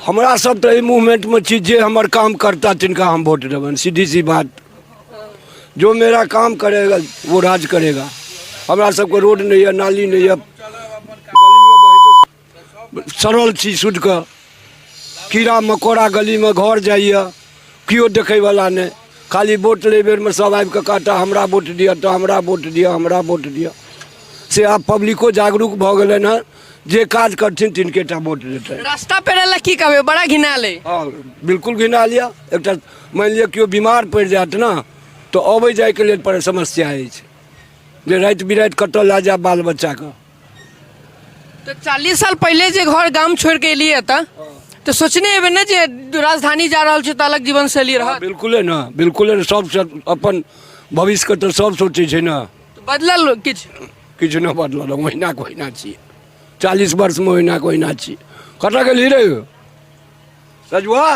हमरा सब तऽ एहि मूवमेंटमे छी जे हमर काम करता तिनका हम वोट देबनि, सीधी सी बात। जो मेरा काम करेगा वो राज करेगा। हमरा सबके रोड नहि यऽ, नाली नहि यऽ, गलीमे बहै छै, सड़ल छी शुद्धके, कीड़ा मकोड़ा गलीमे घर जाइए, केओ देखैवला नहि। खाली वोट लै बेरमे सब आबिकऽ कहता हमरा वोट दिअ तऽ हमरा वोट दिअ, हमरा वोट दिअ। से आब पब्लिको जागरूक भऽ गेलनि हँ, जे काज करथिन तिनके टा वोट देतनि। रास्ता पेड़ा ला की कहबै, बड़ा घिनायल अइ। हँ, बिल्कुल घिनायल यऽ। एकटा मानि लिअ केओ बीमार पड़ि जायत ने तऽ अबै जाइके लेल पर समस्या अछि जे राति बिराति कतऽ लए जायब बाल बच्चाके। तऽ 40 साल पहिले जे घर गाम छोड़ि कऽ एलियै एतऽ, तऽ सोचने हेबै ने जे राजधानी जा रहल छी तऽ अलग जीवन शैली रहत? बिल्कुले ने, बिल्कुले ने। सब अपन भविष्यके तऽ सब सोचै छै ने। तऽ बदलल किछु? किछु नहि बदलल, ओहिना के ओहिना छी। 40 वर्षमे ओहिना के ओहिना छी। कतऽ गेलही रे रजुआ?